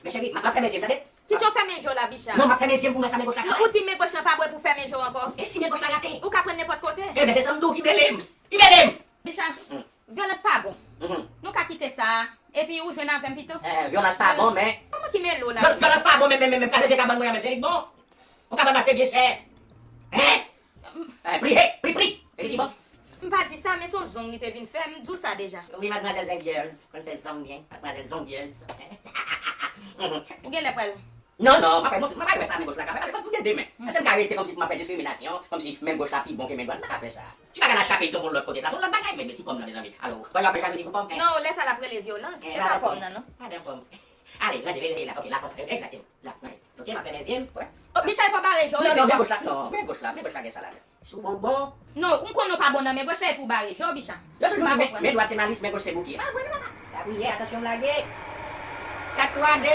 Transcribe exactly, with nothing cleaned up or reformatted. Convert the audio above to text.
Men cheri, m ap fèmen je m, tande? Kite w fèmen je w la, Bicha. Non, m ap fèmen je m pou m wè sa men goch la ka fè. Ou di men goch lan pa bon pou fèmen je w ankò. E si men goch la rate? Ou ka pran nenpòt kote. Ebyen, se sa m di w ki mele m. Ki mele m! Bicha, vyolans pa bon. Nou ka kite sa. Epi ou jwenn avè m pito. Eh, vyolans pa bon, men. Kòman ki mele w la? Vyol- Vyolans pa bon, men, men, men, men, kraze vye kabann mwen an, men, cheri, bon. Yon kabann m achte byen chè. Hein? Eh, pri, hey, pri, pri. E li ki bon? M pa di sa, men se yon zong li te vin fè, m di w sa deja. Wi, madmwazèl zongyèz. Konn fè zong byen, madmwazèl zongyèz. Ou genlè pral. Non, non, m ap montre, m ap wè sa men goch la ka fè. Paske m gen de men. Èske m ka rete kòmsi pou m ap fè diskriminasyon, kòmsi men goch la pi bon ke men dwat? M pa ka fè sa. Ti bagay la chape yon lòt kote, sa se yon lòt bagay, men ti pòm nan, mezanmi. Alò, fò yo ap fè jalouzi pou pòm, hein? Non, lè sa l ap rele vyolans. E pa pòm nan, non. Pa de pòm. Ale, ranje, rele la. Ok, la, egzakteman. La, ranje. Ok, m ap fèmen je m, wè. Oh, Bicha, e pa bare je w. Non, non, men goch la, non, men goch la, men goch la gen sa ladan. Si w bon, bon. Non, m konnen w pa bon nan men goch la epi w bare je w, Bicha. Yo toujou di men dwat se malis, men goch se bouke. Pa vre, non, papa. Lapriyè, atansyon, m lage. Kat, twa, de,